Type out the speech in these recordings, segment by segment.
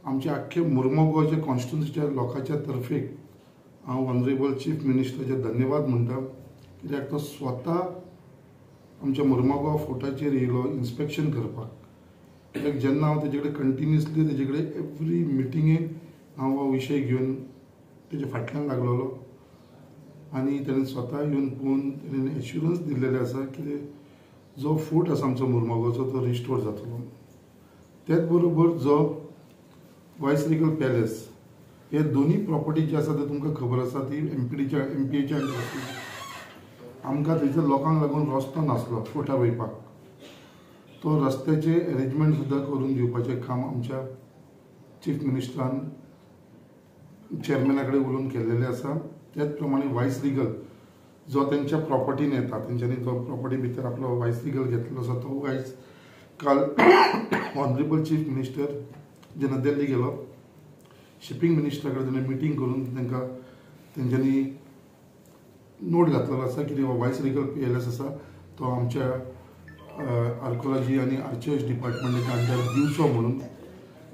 आमच्या आख्खे मुर्मगांवच्या कॉन्स्टिट्युन्सीच्या लोकांच्या तर्फेक हांव ऑनरेबल चीफ मिनिस्टराचे धन्यवाद म्हणटा, कित्याक तो स्वता आमच्या मुर्मगांव फोर्टाचेर येयलो इन्स्पेक्शन करपाक. कित्याक जेन्ना हांव तेजे कडेन कंटिन्युअसली तेजे कडेन एवरी मिटिंगेक हांव हो विशय घेवन तेजे फाटल्यान लागलेलो आनी तेणें स्वता येवन पळोवन तेणें एश्युरन्स दिल्लेलें आसा की जो फोर्ट आसा आमचो मुर्मगांवचो तो रिस्टोर जातलो. तेच बरोबर जो वायसरिगल पॅलेस हे दोन्ही प्रॉपर्टी जी आसा ते तुमकां खबर आसा ती एमपीडीच्या एमपीएच्या अंडर आसली. आमकां थंयसर लोकांक लागून रस्तो नासलो फोर्टार वयपाक, तो रस्त्याचे एरेंजमेंट सुद्दां करून दिवपाचें काम आमच्या चीफ मिनिस्टरान चेअरमॅना कडेन उलोवन केल्लेलें आसा. त्याच प्रमाणे वायसरिगल जो तेंच्या प्रॉपर्टीन येता, तेंच्यांनी जो प्रॉपर्टी भितर आपलो वायसरिगल घेतलेलो आसा तो आयज काल ऑनरेबल चीफ मिनिस्टर जेन्ना दिल्ली गेलो शिपींग मिनिस्टरा कडेन तेणें मिटींग करून तांकां तेंच्यांनी नोट घातलेलो आसा की वायसरिगल पॅलेस आसा तो आमच्या आर्कोलॉजी आनी आर्चर्स डिपार्टमेंटाच्या अंडर दिवचो म्हणून,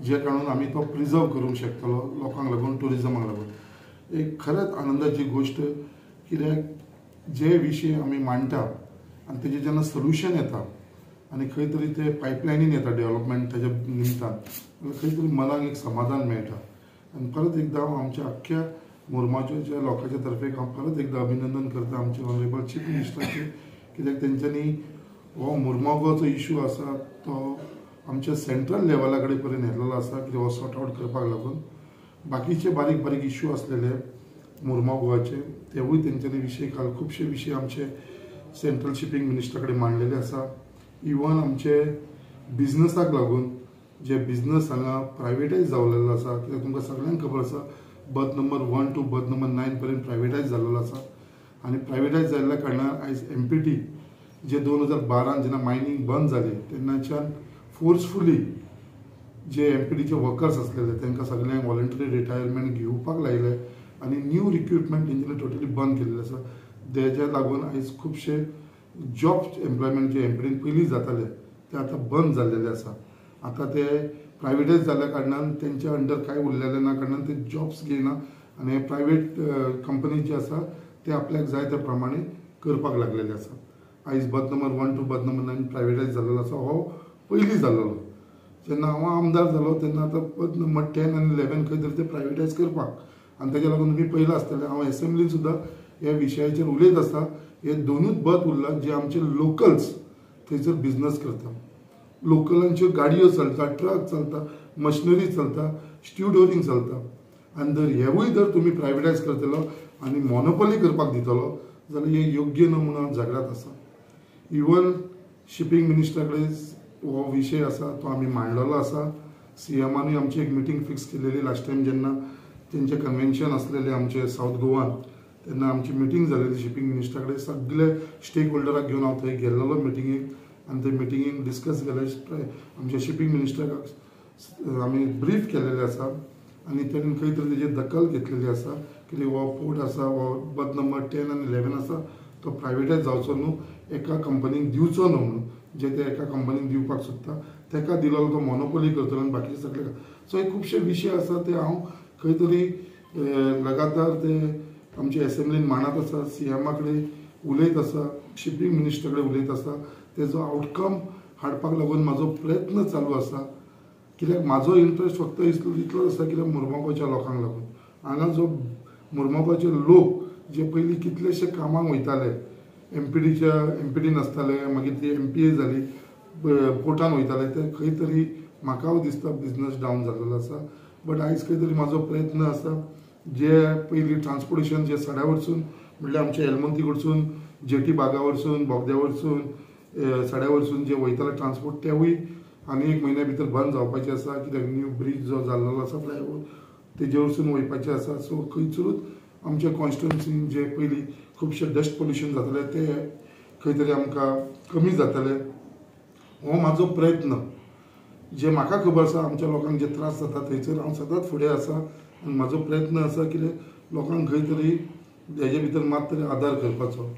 जे कारणान आमी तो प्रिजर्व करूंक शकतलो लोकांक लागून, ट्युरिजमाक लागून. एक खरेंच आनंदाची गोश्ट, कित्याक जे विशय आमी मांडटा आनी तेजें जेन्ना सोल्युशन येता आनी खंय तरी ते पायपलायनीन येता डेवलपमेंट तेज्या निमतान, जाल्यार खंय तरी मनाक एक समाधान मेळटा. आनी परत एकदां हांव आमच्या आख्ख्या मुर्माच्या लोकांच्या तर्फेक हांव परत एकदां अभिनंदन करता आमचे ऑनरेबल चीफ मिनिस्टराचें, कित्याक तेंच्यांनी हो मुर्मगांवचो इशू आसा तो आमच्या सेंट्रल लेवला कडेन पर्यंत व्हेलेलो आसा, कित्याक हो सॉर्ट आवट करपाक लागून. बाकीचे बारीक बारीक इशू आसलेले मुर्मगांवाचे तेवूय तेंच्यांनी विशय काल खुबशे विशय आमचे सेंट्रल शिपींग मिनिस्टरा कडेन मांडलेले आसा. इवन आमचे बिजनसाक लागून जे बिजनस हांगा प्रायवेटायज जावलेलो आसा, कित्याक तुमकां सगळ्यांक खबर आसा berth number 1 to berth number 9 पर्यंत प्रायवेटायज जाल्लो आसा. आनी प्रायवेटायज जाल्ल्या कारणान आयज एमपीटी जे 2012 जेन्ना मायनींग बंद जालें तेन्नाच्यान फोर्सफुली जे एमपीटीचे वर्कर्स आसलेले तांकां सगळ्यांक वॉलंटरी रिटायरमेंट घेवपाक लायले आनी न्यू रिक्रुटमेंट तेंच्यांनी टोटली बंद केल्लें आसा. तेज्या लागून आयज खुबशे जॉब एम्प्लॉयमेंट जे एमपीटीन पयलीं जाताले ते आतां बंद जाल्लेले आसा. आतां ते प्रायवेटायज जाल्ल्या कारणान तेंच्या अंडर कांय उरलेलें ना कारणान ते जॉब्स घेयना आनी प्रायवेट कंपनी जे आसा ते आपल्याक जाय त्या प्रमाणे करपाक लागलेले आसा. आयज berth number 1 to berth number 9 privatise जाल्लो आसा. हो पयलीं जाल्लो, जेन्ना हांव आमदार जालो तेन्ना आतां बर्थ नंबर 10 आनी 11 खंय तरी ते प्रायवेटायज करपाक, आनी तेज्या लागून तुमी पयलां आसतलें हांव एसेंब्लीन सुद्दां ह्या विशयाचेर उलयत आसता. हे दोनूच बर्थ उरला जे आमचे लोकल्स थंयसर बिजनस करता, लोकलांच्यो गाडयो चलता, ट्रक चलता, मशिनरी चलता, स्ट्युडोरींग चलता. आनी जर हेवूय जर तुमी प्रायवेटायज करतलो आनी मोनोपोली करपाक दितलो जाल्यार हें योग्य न्हू म्हणून हांव झगड्यात आसा. इवन शिपींग मिनिस्टरा कडेन हो विशय आसा तो आमी मांडलेलो आसा. सीएमानूय आमची एक मिटींग फिक्स केलेली लास्ट टायम जेन्ना तेंचें कन्वेन्शन आसलेलें आमचे सावथ गोवान तेन्ना आमची मिटींग जालेली शिपींग मिनिस्टरा कडेन. सगळे स्टेक होल्डराक घेवन हांव थंय गेल्लो मिटिंगेक आनी ते मिटिंगेक डिस्कस केलें. आमच्या शिपींग मिनिस्टराक आमी ब्रीफ केलेलें आसा आनी तेणें खंय तरी तेजी दखल घेतलेली आसा की हो पोर्ट आसा, हो बर्थ नंबर 10 आनी 11 आसा तो प्रायवेटायज जावचो न्हू, एका कंपनीक दिवचो न्हू म्हणून, जे ते एका कंपनीक दिवपाक सोदता तेका दिलो तो मोनोपोली करतलो आनी बाकीचे सगळे. सो हे खुबशे विशय आसा ते हांव खंय तरी लगातार ते आमचे एसेंब्लीन मांडत आसा, सीएमा कडेन उलयत आसा, शिपींग मिनिस्टरा कडेन उलयत आसा. तेजो आवटकम हाडपाक लागून म्हाजो प्रयत्न चालू आसा, कित्याक म्हाजो इंट्रस्ट फक्त इतलोच आसा कित्याक मुर्मगांवच्या लोकांक लागून. हांगा जो मुर्मगांवचे लोक जे पयलीं कितलेशे कामाक वयताले, एमपीडीच्या एमपीडीन आसताले, मागीर ती एमपीए जाली, पोर्टान वयताले, ते खंय तरी म्हाका दिसता बिजनस डावन जाल्लो आसा. बट आयज खंय तरी म्हाजो प्रयत्न आसा जे पयलीं ट्रान्सपोर्टेशन जे सड्या वरसून म्हणल्यार आमच्या एलमंती कडसून जेटी बागा वरसून बोगद्या वरसून सड्या वरसून जे वयताले ट्रान्सपोर्ट तेवूय आनी एक म्हयन्या भितर बंद जावपाचें आसा, कित्याक न्यू ब्रीज जो जाल्लो आसा फ्लायओवर तेजे वरसून वयपाचें आसा. सो खंयसरूच आमच्या कॉन्स्टिट्युन्सीन जे पयलीं खुबशे डस्ट पोल्युशन जातालें ते खंय तरी आमकां कमी जातलें, हो म्हाजो प्रयत्न. जे म्हाका खबर आसा आमच्या लोकांक जे त्रास जाता थंयसर हांव सदांच फुडें आसा आनी म्हाजो प्रयत्न आसा कितें लोकांक खंय तरी हेजे भितर मात तरी आदार करपाचो.